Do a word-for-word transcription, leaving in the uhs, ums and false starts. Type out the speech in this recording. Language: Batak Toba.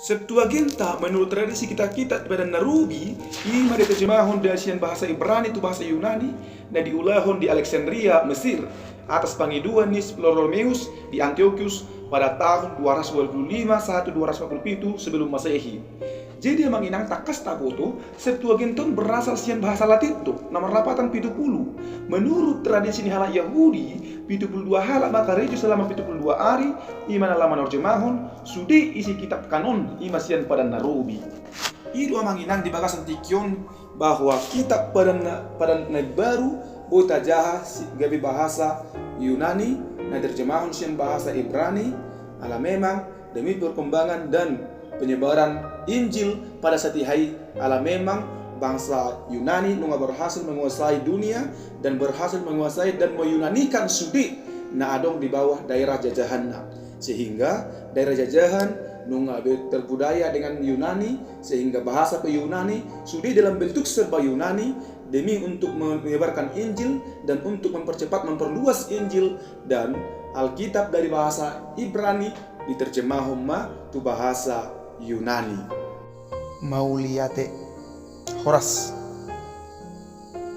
Septuaginta menurut tradisi kitab-kitab Padan na Robi, i ma diterjemahon dari sian bahasa Ibrani tu bahasa Yunani, na diulahon di Alexandria, Mesir, atas pangidoan ni Ptolemeus di Antiochus pada tahun dua ratus dua puluh lima satu dua ratus empat puluh pitu sebelum Masehi. Jadi, amang inang, tangkas taboto, Septuaginta on berasal sian bahasa Latin do, na marlapatan pitu pulu. Menurut tradisi ni halak Yahudi, pitu pulu dua halak ma karejo selama pitu pulu dua ari, i ma na laho manerjemahon sude isi kitab kanon, i ma sian Padan na Robi. I do, amang inang, di bagasan tingki on bahwa kitab Padan na, Padan na Imbaru boi tajaha si-, gabe bahasa Yunani, na diterjemahon sian bahasa Ibrani, ala memang demi perkembangan dan penyebaran Injil pada saat i, ala memang bangsa Yunani nunga berhasil menguasai dunia dan berhasil menguasai dan meyunanikan sude na adong di bawah daerah jajahanna. Sehingga daerah jajahan nunga be-, terbudaya dengan Yunani, sehingga bahasa pe Yunani, sude dalam bentuk serba Yunani, demi untuk menyebarkan Injil dan untuk mempercepat, memperluas Injil, dan Alkitab dari bahasa Ibrani diterjemahon ma tu bahasa Yunani. Mauliate. Horas.